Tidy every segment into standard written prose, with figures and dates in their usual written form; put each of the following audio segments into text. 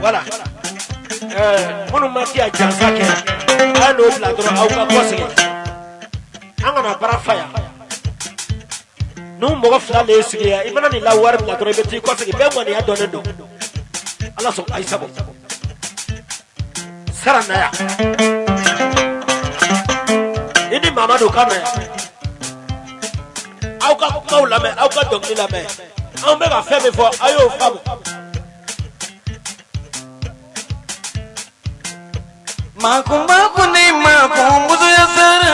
Voilà. Minnu ma se ka jansa kɛ, a ye n'o bila dɔrɔn aw ka kɔsegin. An kana baara fa yan. N'u mɔgɔ fila de ye sigi yan, i mana nin la wari bila dɔrɔn i bɛ t'i kɔsegin, bɛɛ ŋaniya dɔnnen don. Ala sɔn ayi sago. Sara na yan. I ni Mamadu ka na yan. Aw ka kumaw lamɛn, aw ka dɔnkili lamɛn. Anw bɛ ka fɛn min fɔ, a y'o faamu. Makun makun ni makun musoya sara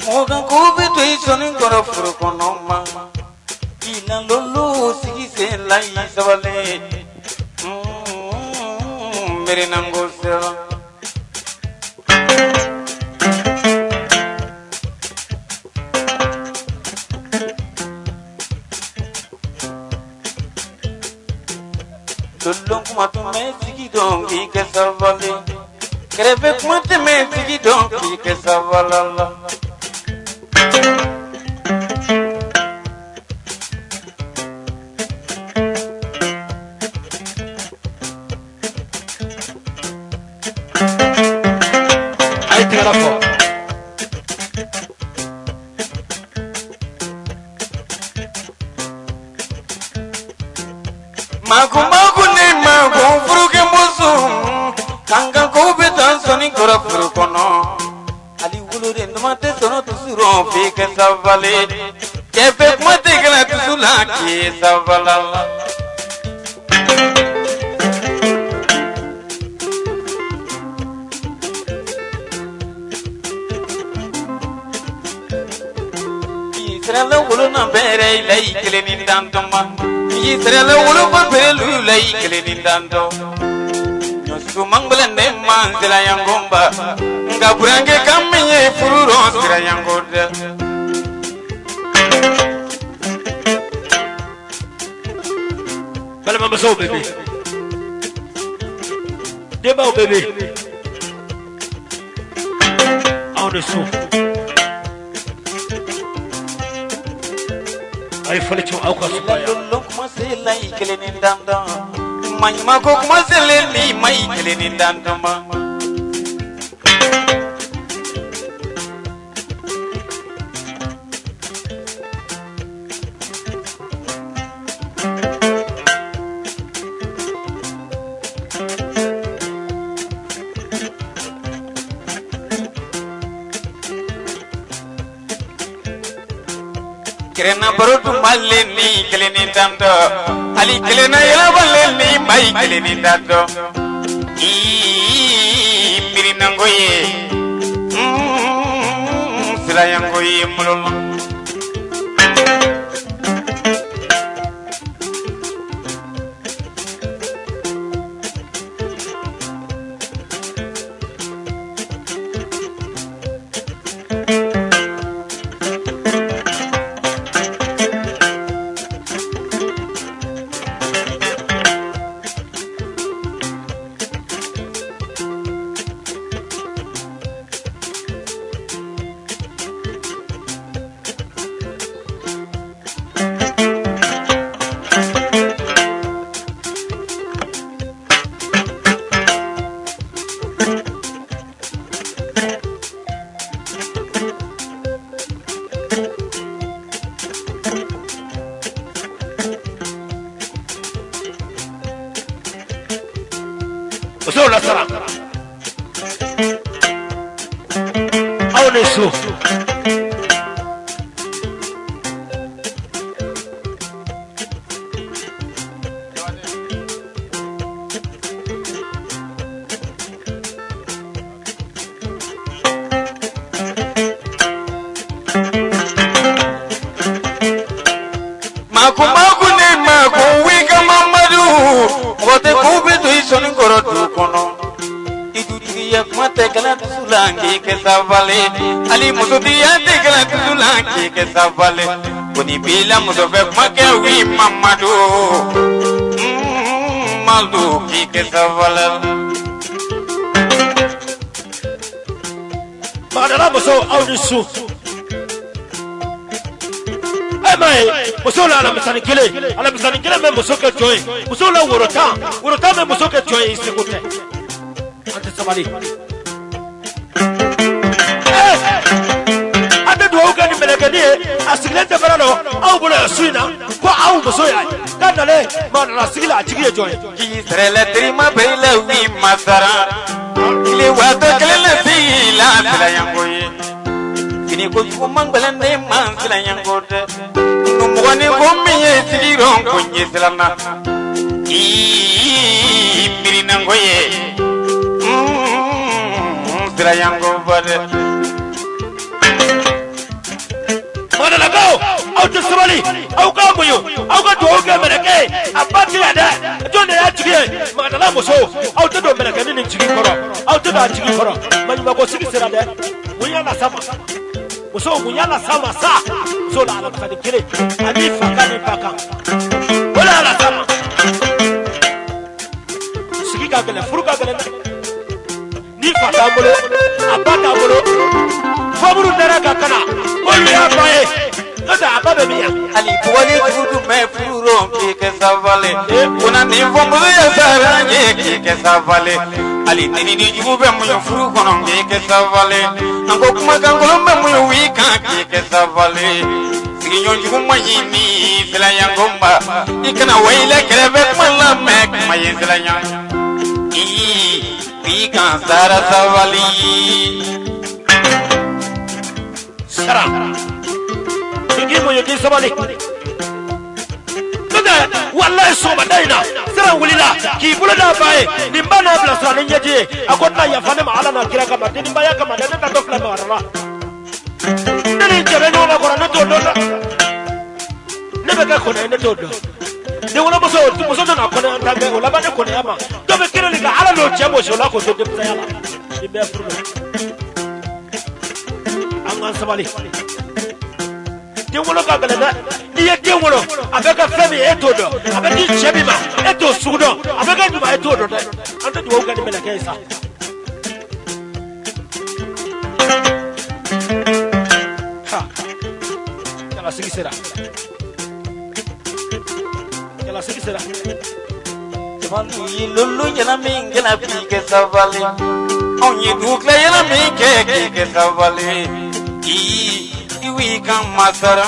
mɔgɔ kan ko bɛ to i sɔnni kɔrɔ furu kɔnɔ ma i na lolo sigi sen la i sabali mirinango sera. Lolo kuma tun bɛ sigi dɔn k'i kɛ sabali. Kɛrɛfɛ kuma tɛmɛ sigi dɔn k'i kɛ sabali la. A ye tɛgɛrɛ fɔ. Makun makun ni makun furukɛ muso. Kankan ko bɛ taa sɔnni kɔrɔ furu kɔnɔ. Hali woloden ɲuman tɛ sɔrɔ dusu rɔ f'i kɛ sabali. Cɛfɛ kuma tɛ gɛlɛ dusu la k'i sabali la. I sirala wolo na bɛrɛ i la i kelen ni dantɔma. I sirala wolo ba bɛrɛ lu la i kelen ni dantɔ. Sumangbele ne man sira yankomba nka burankɛ kan min ye furu rɔ sira yanko dɛ. Balimamusow bɛ min? Denbaw bɛ min? Aw ni su. A ye fɔli to aw ka sumaya. Lolo kuma se la i kelen ni dandan. Maɲumanko kuma selen ni ma i kelen ni dantɔma. Kerenna baro tun b'ale ni kelen ni dantɔ. Hali kelenna yɛlɛbɔlen ni ma i kelen ni dantɔ. Ii mirinanko ye siranyanko ye n bolo la. Musow la sara. Aw ni su. Makun makun ni makun wika Mamadu mɔgɔ tɛ ko bɛ to i sɔnni kɔrɔ du kɔnɔ. I dutigiya kuma tɛ gɛlɛ dusu la k'i kɛ sabali. Hali musotigiya tɛ gɛlɛ dusu la k'i kɛ sabali. Ko ni b'i la muso fɛ kuma kɛ wi Mamadu. Madu k'i kɛ sabali. Bagadala musow aw ni su. Ɛ m'a ye musow la alamisani kelen alamisani kelen bɛ muso kɛ jɔn ye musow la woro tan bɛ muso kɛ jɔn ye i seko tɛ an tɛ sabali an tɛ dugawu kɛ ni mɛlɛkɛnin ye a sigilen tɛ baara la aw bolo yan su in na ko aw muso y'a ye k'a nalen maa nana sigi la a jigi ye jɔn ye. K'i sɛrɛlɛ terima bɛ i la w'i ma sara tile waatɔ kelen na se i la siranyanko ye fini ko jugu man gɛlɛn ne ma siranyanko dɛ numɔgɔnin ko min ye sigiyɔrɔ ko ɲɛ siran na ii miirinanko ye siranyanko ba dɛ. Magalakaw aw tɛ sabali aw ka muɲu aw ka dugawu kɛ mɛlɛkɛ ye a ba tɛ yan dɛ jɔn de y'a jigi ye Magadala musow aw tɛ don mɛlɛkɛnin nin jigi kɔrɔ aw tɛ don a jigi kɔrɔ maɲumanko sigi sera dɛ mun y'a las'a ma musow mun y'a las'a ma sa musow la alamisani kelen ani fa kan ni ba kan o de y'a las'a ma sigi ka gɛlɛn furu ka gɛlɛn dɛ ni fa t'an bolo a ba t'an bolo fɔ minnu dara ka kana olu y'a ba ye n'o tɛ a ba bɛ min yan. Hali bugɔli jugu dun bɛ furu rɔ k'i kɛ sabali kunna ni fɔmuso ye sara ye k'i kɛ sabali hali neni ni jugu bɛ muɲu furu kɔnɔ k'i kɛ sabali an ko kumakan kolon bɛ muɲu w'i kan k'i kɛ sabali sigiɲɔgɔn jugu ma ɲi ni siranyanko ma i kana wayilɛ kɛrɛfɛ kuma lamɛn kuma ye siranya i kan sara sabali. Sara i k'i muɲu k'i sabali n'o tɛ walayi sɔgɔmada in na sira wulila k'i bolo d'a ba ye nin ba n'a bilasira ni ɲɛji ye a ko n'a yafa ne ma ala n'a kira kama denibaya kama dɛ ne tatɔ filɛ Magadala ne ni cɛ bɛ ɲɔgɔn na kɔrɔ ne t'o dɔn dɛ ne bɛ kɛ kɔnɔ ye ne t'o dɔn denwolomuso muso nana kɔnɔ an ta kɛ o laban ne kɔnɔya ma dɔ bɛ kelen de kan ala n'o cɛ gosi o la k'o to denmisɛnya la nin bɛɛ furu la an k'an sabali denwolo ka gɛlɛn dɛ n'i ye den wolo a bɛ kɛ fɛn min ye e t'o dɔn a bɛ di cɛ min ma e t'o sugu dɔn a bɛ kɛ ɲuman e t'o dɔn dɛ an tɛ dugawu kɛ ni mɛlɛkɛ ye sa. Ha jalasigi sera jalasigi sera. Jamanu ye lolo yɛlɛ min kɛla k'i kɛ sabali anw ye dugutila yɛlɛ min kɛ k'i kɛ sabali i w'i kan masara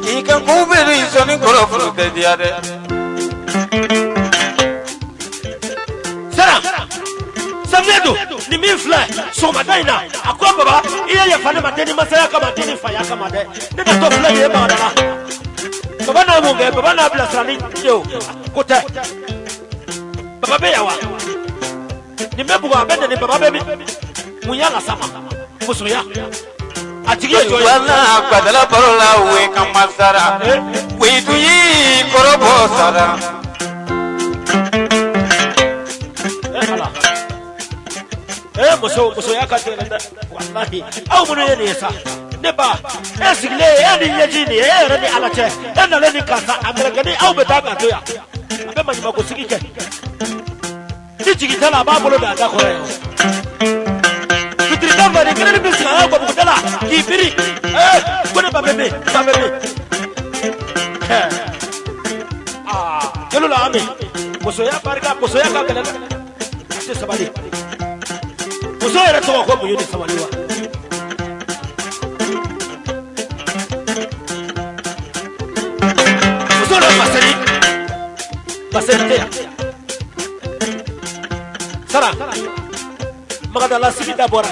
k'i ka ko bɛɛ ni sɔnni kɔrɔ furu tɛ diya dɛ. Sara samiya don nin min filɛ sɔgɔmada in na a ko baba i ye yafa ne ma den ni masaya kama den ni faya kama dɛ ne natɔ filɛ nin ye Magadala baba n'a mun kɛ baba n'a bilasira ni ye o ko tɛ baba bɛ yan wa nin bɛ bugɔ a bɛ nɛni baba bɛ min mun y'a las'a ma musoya a tigi ye jɔn ye. Wala gbadala baro la we kan masara weyitu y'i kɔrɔbɔ sara. Ala muso musoya ka gɛlɛn dɛ walahi aw minnu ye nin ye sa ne ba e sigilen e ni ɲɛji nin ye e yɛrɛ ni ala cɛ e nalen ni karisa a mɛlɛkɛnin aw bɛ taa k'a to yan a bɛ maɲumanko sigi kɛ ni jigi t'a la a b'a bolo don a da kɔrɔ yan fitirida fɛ nin kelen bɛ sigi a ka gɔbuguda la k'i biri ko ne ba bɛ min ba bɛ min aa jeliw la Ami musoya barika musoya ka gɛlɛn dɛ a tɛ sabali muso yɛrɛ tɔgɔ ko muɲu ni sabali wa. Muso dɔ masɛri masɛri tɛ yan sara Magadala sigi dabɔra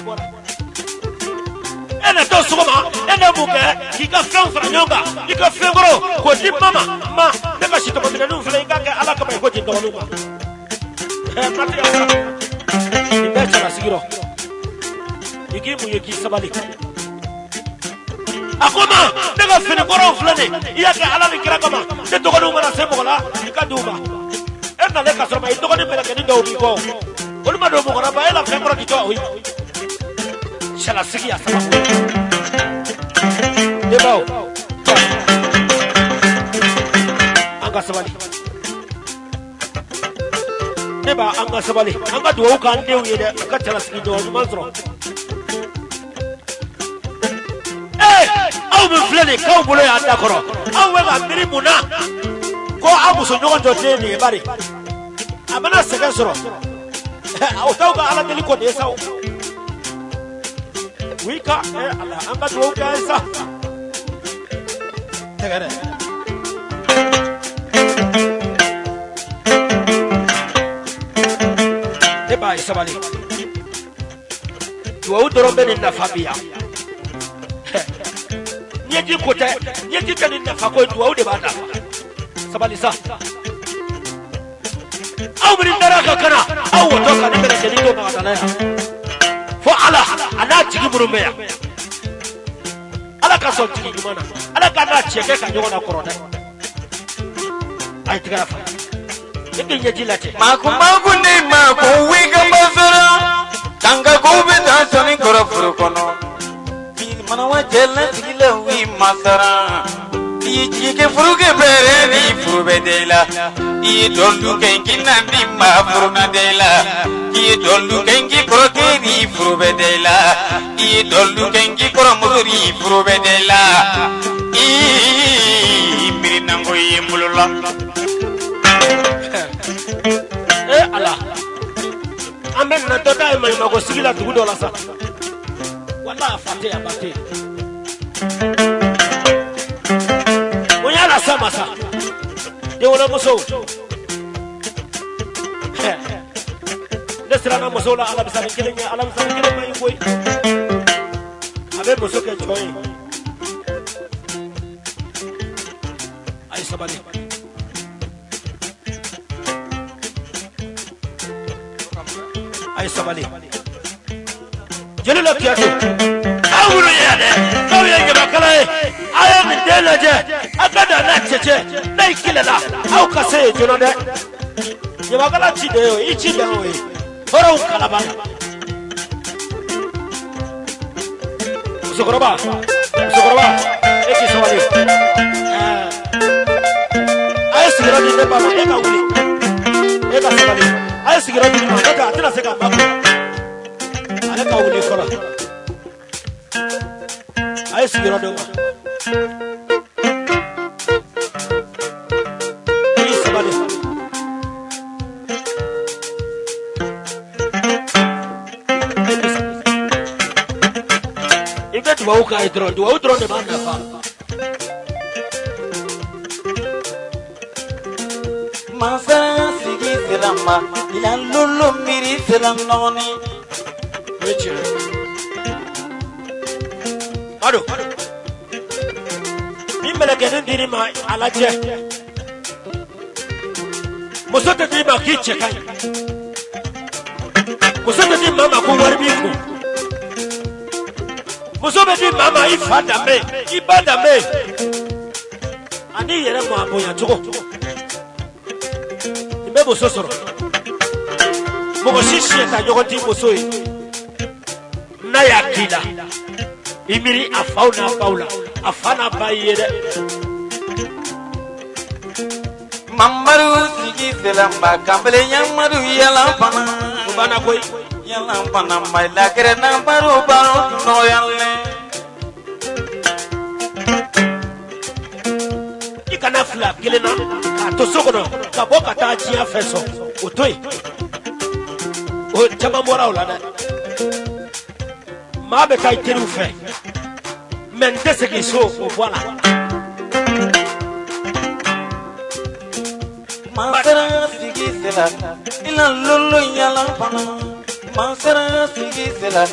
e na to sɔgɔma e na mun kɛ k'i ka fɛnw fara ɲɔgɔn kan i ka fɛn kɔrɔ k'o di ma ma ne ka sitɔgɔminɛninw filɛ i k'a kɛ ala kama i ko jin dɔgɔninw ma ma tɛ yan sara nin bɛɛ cɛlasigi rɔ i k'i muɲu k'i sabali a ko ma ne ka fini kɔrɔw filɛ nin i y'a kɛ ala ni kira kama ne dɔgɔninw mana se mɔgɔ la i ka di u ma e nalen ka sɔrɔ ma i dɔgɔnin mɛlɛkɛnin dɔw b'i kɔ olu ma don mɔgɔ la ba e la fɛn kɔrɔ k'i tɔ o ye cɛlasigi a sababu denbaw an ka sabali ne b'a an ka sabali an ka dugawu k'an denw ye dɛ u ka cɛlasigi jɔyɔrɔ ɲuman sɔrɔ. Aw min filɛ nin k'aw bolo y'a da kɔrɔ, aw bɛ ka miiri mun na ko aw muso ɲɔgɔn dɔ den nin ye bari a mana sɛgɛn sɔrɔ o t'aw ka ala deli ko nin ye sa o. Oui ka ala an ka dugawu kɛ sa. Tɛgɛrɛ. Ne b'a ye sabali. Dugawu dɔrɔn bɛ nin nafa bi yan. Ɲɛji ko tɛ, ɲɛji tɛ nin nafa ko ye, dugawu de b'a nafa. Sabali sa. Aw minnu dara ka kana, aw watɔ ka ne bɛlɛkɛnin to magadala yan. Fo ala a n'a jigi minnu bɛ yan. Ala ka sɔn jigi ɲuman na. Ala ka n'a cɛ kɛ ka ɲɔgɔn na kɔrɔ dɛ. A ye tigɛra fa. Ne bɛ ɲɛji lajɛ. Mako mako ne mako wika masara. Tanga ko bɛ taa sɔnni kɔrɔ furu kɔnɔ. Mana wa cɛla sigila wi masara. I ye jigi kɛ furu kɛ bɛrɛ ni furu bɛ den la. I ye dɔlu kɛ k'i na di ma furu na den la. I ye dɔlu kɛ k'i kɔrɔkɛ ni furu bɛ den la. I ye dɔlu kɛ k'i kɔrɔmuso ni furu bɛ den la. I miiri nango ye n bolo la. Ala an bɛ na dɔ ta ye maɲumanko sigi la dugu dɔ la sa. Wala a fa tɛ a ba tɛ. Mun y'a lase a ma sa? Denwolomusow. Ne siranna musow la alamisani kelen ɲɛ, alamisani kelen man ɲi koyi. A bɛ muso kɛ jɔn ye. A ye sabali. A ye sabali. Jeli la Kuyate, aw minnu ye yan dɛ, k'aw ye ɲamakala ye, aw ye nin den lajɛ, aw ka na n'a cɛ cɛ, n'a yi kɛlɛla, aw ka se yen joona dɛ. Ɲamakala ci de ye o, i ci de y'o ye. Hɔrɔnw kalaba. Musokɔrɔba, musokɔrɔba, e k'i sabali. A ye sigiyɔrɔ di ne ba ma, e ka wuli, e ka sabali. A ye sigiyɔrɔ di ne ma, n'o tɛ a tɛna se k'a makun. Ale ka wuli fɔlɔ. A ye sigiyɔrɔ d'o ma. I y'i sabali. I bɛ dugawu k'a ye dɔrɔn, dugawu dɔrɔn de b'a nafa. Masa sigi sera ma, ila lolo miiri sera nɔɔni. O ye tiɲɛ ye. Madu, ni mɛlɛkɛnin dir'i ma a lajɛ. Muso tɛ d'i ma k'i cɛ ka ɲi. Muso tɛ di maa ma ko wari b'i kun. Muso bɛ di maa ma i fa danbe, i ba danbe, ani i yɛrɛ maa bonya cogo. Nin bɛ muso sɔrɔ. Mɔgɔ si siɲɛ ta ɲɔgɔn t'i muso ye. N'a y'a k'i la, i miiri a faw n'a baw la, a fa n'a ba y'i ye dɛ. Mamadu sigi sera ma, kanbele yamadu yala fana. O banna koyi. Yala fana ma lakɛrɛ na baro baro nɔgɔyalen. I kana fila kelen na k'a to so kɔnɔ ka bɔ ka taa diɲɛ fɛn sɔrɔ, o to yen. O caman bɔra o la dɛ. Maa bɛ taa i teriw fɛ, mɛ n tɛ segin so, o bɔ a la. Masara sigi sera, ila lolo yala fana. Masara sigi sera,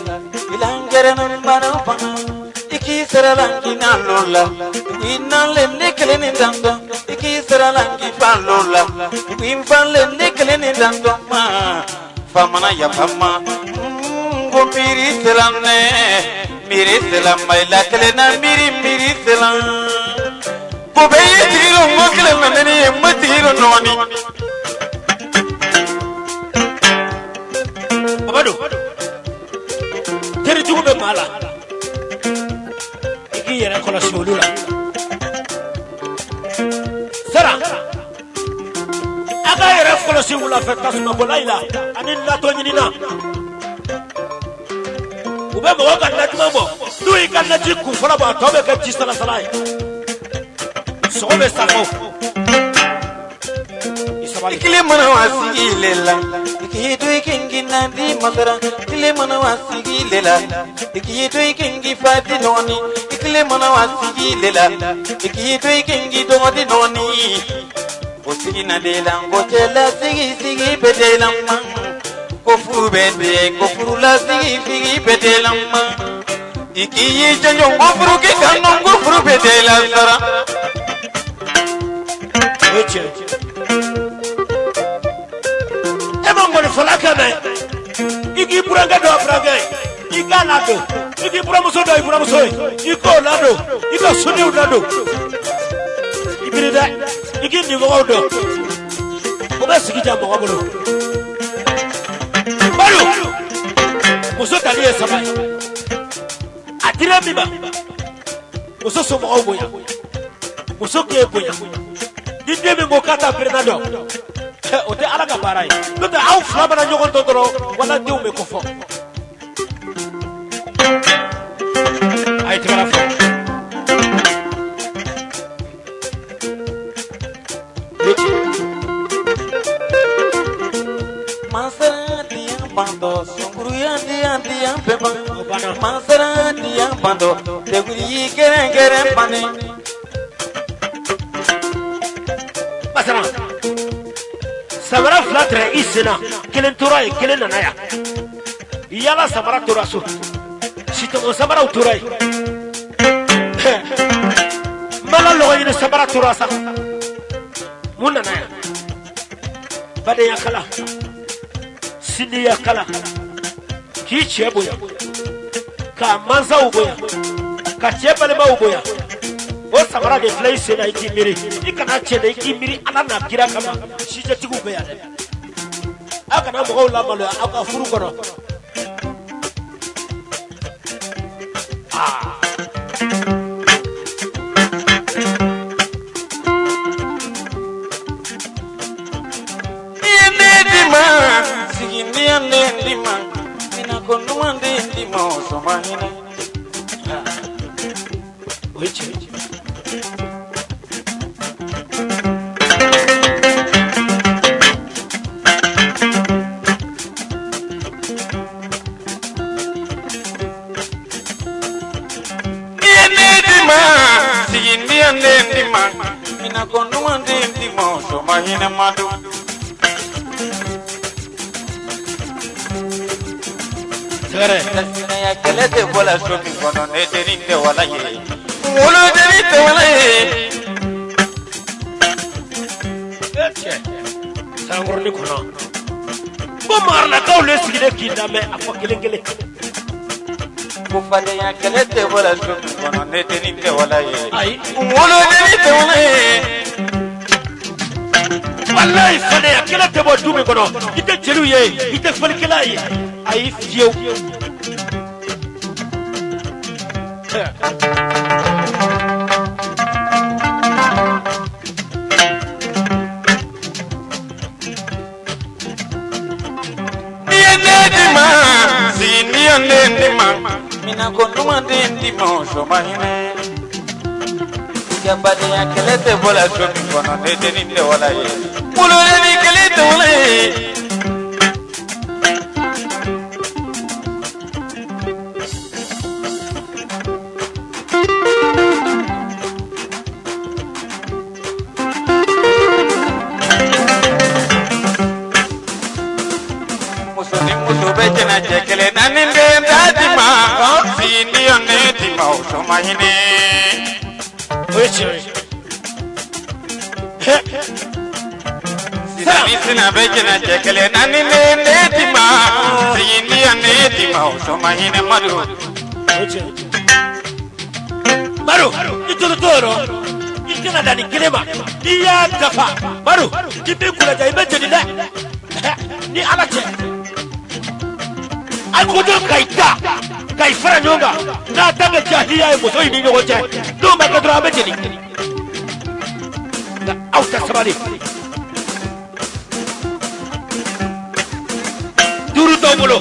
ila ngɛrɛ na baro fana. I k'i sera la k'i na lo la, i nalen ne kelen ni dandɔn. I k'i sera la k'i fa lo la, i falen ne kelen ni dandɔn ma. Famana yafa ma, ko miiri sera ne, miiri sera ma ila kelen na miiri miiri sera. Ko bɛɛ ye tigi dɔn, ko kelen na ne ye, n ma tigi dɔn nɔɔni. Amadu, teri jugu bɛ maa la, i k'i yɛrɛ kɔlɔsi olu la. Sara, a k'a yɛrɛ kɔlɔsi wulafɛ tasuma bɔla i la ani latɔ ɲini na. U bɛ mɔgɔw ka najuman bɔ, n'u y'i ka naji kun fɔlɔ bɔ, a tɔ bɛ kɛ ji salasala ye. Sogo bɛ sa fɔ. I sabali. Kile mana wa sigi le la, i k'i to i kingi nandi masara. Kile mana wa sigi le la, i k'i to i kingi fati nɔɔni. Kile mana wa sigi le la, i k'i to i kingi dɔgɔdi nɔɔni. O sigi na de la, ko cɛla sigi sigi bɛ de la ma. Ko furu bɛ den, ko furu la sigi sigi bɛ de la ma. I k'i y'i jɔnjɔn ko furu k'i kanu, ko furu bɛ de la sara. O ye tiɲɛ ye. E ma ŋɔnifɔla kɛ mɛ, i k'i burankɛ dɔn burankɛ ye, i k'a ladon. I k'i buramuso dɔn i buramuso ye, i k'o ladon. I ka sodenw ladon. I biri dɛ, i k'i nimɔgɔw dɔn. O bɛ sigi diya mɔgɔ bolo. Balo, muso tali ye saba ye. A dira min ma, muso somɔgɔw bonya, muso k'e bonya. Ni den min ko k'a t'a perena dɔn, o tɛ Ala ka baara ye. N'o tɛ aw fila mana ɲɔgɔn dɔn dɔrɔn, wala denw bɛ kɔfɔ. A ye tɛgɛrɛ fɔ. Masara diyan bandɔ, sunkuruya diyan diyan bɛɛ ban. Masara diyan bandɔ, deguli y'i gɛrɛn gɛrɛn bannen. Masara, samara fila tɛrɛ i sen na, kelen tora yen, kelen nana yan. Yala samara tora so, sitɔmɔ samaraw tora yen. Mala lɔgɔ ɲini samara tora sa. Mun nana yan? Badenya kala, sindiya kala, k'i cɛ bonya, k'a mansaw bonya, ka cɛ balimaw bonya. O samara de filɛ i sen na, i k'i miiri. I kana cɛ dɛ, i k'i miiri Ala n'a kira kama. Sijɛtigiw bɛ yan dɛ. Aw kana mɔgɔw lamaloya aw ka furu kɔnɔ. Aa. Ni ye ne di ma, sigi ni ye ne di ma, mina ko ɲuman di di ma, o sɔn ma hinɛ. O ye tiɲɛ ye. Ni ye ne di ma, sigi ni ye ne di ma, mina ko ɲuman di di ma, o sɔn ma hinɛ ma dun. Tɛgɛrɛ. Kasinaya kɛlɛ tɛ bɔ la so min kɔnɔ, ne dennin tɛ wala ye. Wolodennin tɛ wala ye. E cɛ, sankɔrɔnin kɔnɔ. Ko magaralakaw le sigilen k'i lamɛn a fɔ kelen kelen. Ko fadenya kɛlɛ tɛ bɔ la so min kɔnɔ, ne dennin tɛ wala ye. Ayi. Wolodennin tɛ wala ye. Walayi fadenya kɛlɛ tɛ bɔ du min kɔnɔ, i tɛ jeliw ye, i tɛ fɔlikɛla ye. Ayi fiyewu. Ni ye ne di ma, sigi ni ye ne di ma, mina ko ɲuman di di ma, o sɔn ma hinɛ. I ka badenya kɛlɛ tɛ bɔ la so min kɔnɔ, ne dennin tɛ wala ye. Wolodennin kɛlɛ tɛ wala ye. Muso ni muso bɛ jɛnɛ cɛ kelen na ni den t'a di ma, sigi ni ye ne di ma, o sɔn ma hinɛ. O ye tiɲɛ ye. Sina ni sina bɛ jɛnɛ cɛ kelen na ni den ne di ma, sigi ni ye ne di ma, o sɔn ma hinɛ ma dun. O ye tiɲɛ ye. Baro, i tolo t'o yɔrɔ, i tɛna dan nin kelen ma. N'i y'a dafa, Baro, i b'i kunnaja, i bɛ jeni dɛ. Ni Ala cɛ. A ko dɔrɔn ka i da, ka i fara ɲɔgɔn kan, n'a ta kɛ jahiliya ye muso in ni ɲɔgɔn cɛ, n'o ma kɛ dɔrɔn a bɛ jeni. Nka aw ta sabali. Duuru t'aw bolo,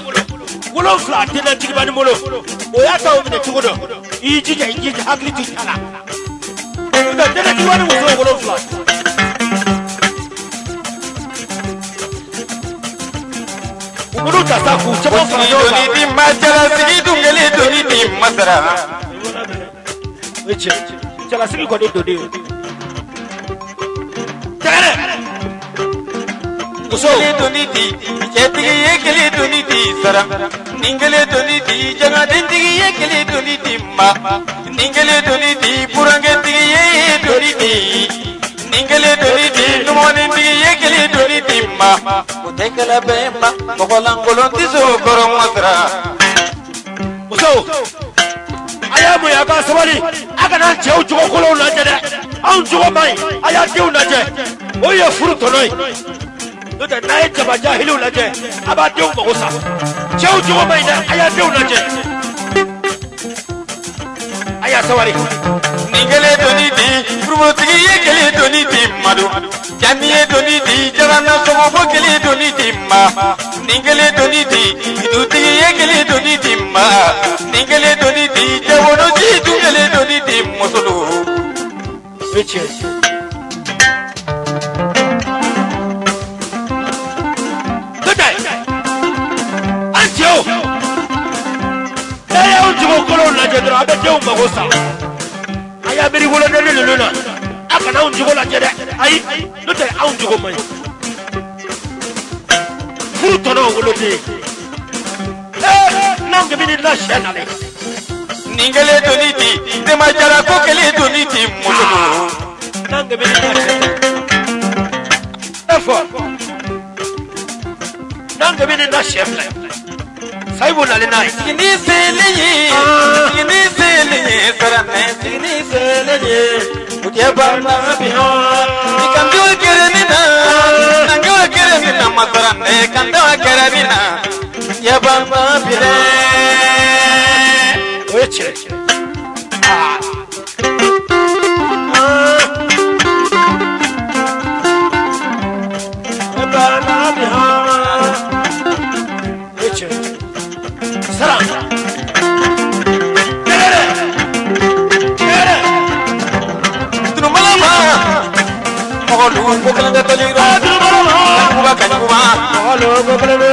7 den jigibani bolo o y'a ta o minɛ cogo dɔn i y'i jija i jija hakili t'i ta la n'o tɛ den jigibani muso 7. Olu ta sa k'u caman fara ɲɔgɔn kan. Doni di ma jalasigi dun kelen doni di masara. O ye tiɲɛ jalasigi kɔni donnen ye. Tɛgɛrɛ. Muso. Kelen doni di cɛtigi ye kelen doni di sara. Nin kelen doni di jagadentigi ye kelen doni di ma. Nin kelen doni di burankɛtigi ye doni di. Nin kelen doni di numɔnintigi ye kelen doni di ma. O tɛ kɛlɛ bɛɛ ma mɔgɔlankolon tɛ se o kɔrɔ masara. Muso a y'a muɲu a ka sabali a kana cɛw jogo kolonw lajɛ dɛ anw jogo man ɲi a y'a denw lajɛ o ye furu tɔnɔ ye n'o tɛ n'a ye jaba jahiliw lajɛ a b'a denw mago sa cɛw jogo man ɲi dɛ a y'a denw lajɛ a y'a sabali. Nin kelen doni di furumutigi ye kelen doni di madu jami ye doni di jagana sɔgɔbɔ kelen doni di ma nin kelen doni di dutigi ye kelen doni di ma nin kelen doni di jawonoji dun kelen doni di muso do. O ye tiɲɛ ye. N'o tɛ an cɛw n'a y'aw jogo kolonw lajɛ dɔrɔn a bɛ denw mago sa. A y'a miiri wolodenni ninnu na a kana anw jogo lajɛ dɛ ayi n'o tɛ anw jogo man ɲi furu tɔnɔ woloden ee n'anw de bɛ ni na sɛ nalen. Nin kelen doni di denbajara ko kelen doni di muso do. N'anw de bɛ ni na sɛ e fɔ n'anw de bɛ ni na sɛ filɛ sayibu nalen n'a ye. Sigini selen ye sigini selen ye saranɛ sigini selen ye o tɛ banna bi hɔn. I kanto kɛrɛ min na kanto kɛrɛ min na masaranɛ kanto kɛrɛ min na tɛ banna bi dɛ. O ye tiɲɛ ye. Banna bi hɔn. O ye tiɲɛ ye. Sara. Tɛgɛrɛ. Tɛgɛrɛ. Tunumalama mɔgɔ lu ko kelen tɛ tɔli rɔ. Tunumalama. Kaɲuguba kaɲuguba. Mɔgɔ lu ko kelen bɛ